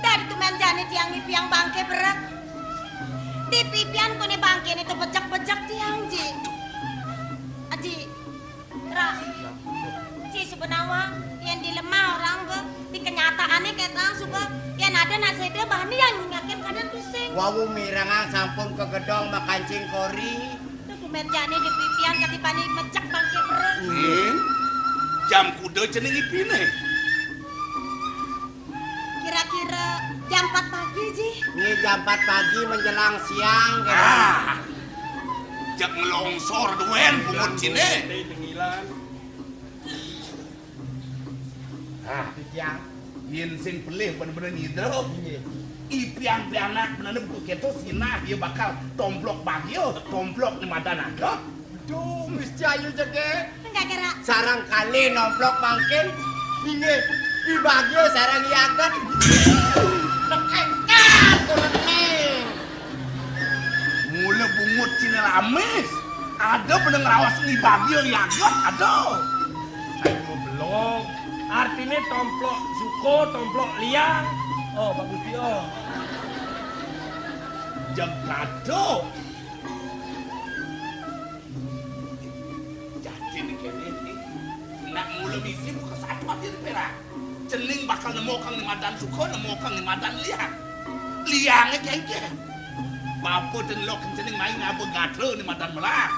Dadi tumen jane tiang ngipiang bangke berek. Dipipian kone bangkene to bejek-bejek tiang, Ji. Aji, Ra, Ci Subenawa, yen dilemah orang be, di kenyataane ketang suba, yen ada nak seda bani yang nyakin kadang pusing. Wawu mirengang sampun kegedong makancing kori. Tuh kumet jani di pipian kati bani mecek bangke beren. Nin, jam kuda jeneng ipine. Kira-kira Jam empat pagi, Ji. Ini jam empat pagi menjelang siang, kan? Ah, jeg ngelongsor duen bungut sini. Ah, ya, yen sing pelih bener-bener nyidro. Ipian pianak bener betul keto sinah dia bakal tomplok bagio, tomplok ni madan agot. Duh, Miss Jayu jege. Enggak kira. Sarang kali nomplok mangkin. Inggih, di bagio sarang yagat. Nekengkar kunening. Mula bungut cina lamis. Ada bener ngerawas ni bagio yagat, ada. Ayo belum. Artinya tomplok suko, tomplok liang. Oh, bagus dia. Jagato. Jadi ni kene ni. Nak mula misi buka satu aja di perak. Cening bakal nemu kang ni madan suka, nemu kang ni madan liang. Liangnya kengke. Bapa dan lo cening main apa gatra ni madan melah.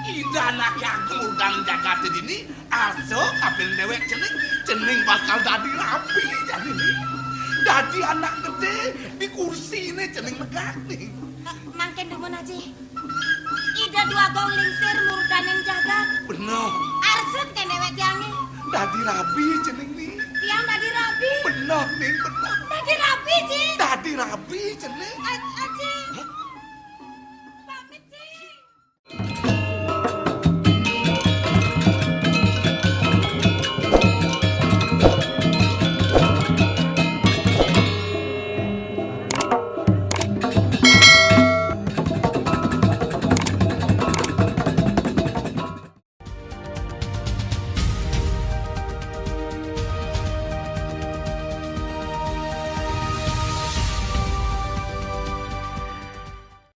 Ida anak yang agung udah jagat dini, asa kapil dewek cening, cening bakal dadi rapi jadi ni. Dadi anak gede di kursi ni cening megah ni. Mangkin dumun aji. Ida dua gong lingsir murdaning jagat. Bener. Arsut kene wek tiange. Dadi rabi cening ni. Tiang dadi rabi. Bener ning, bener. Dadi rabi, Ji. Dadi rabi cening. A-, Aji.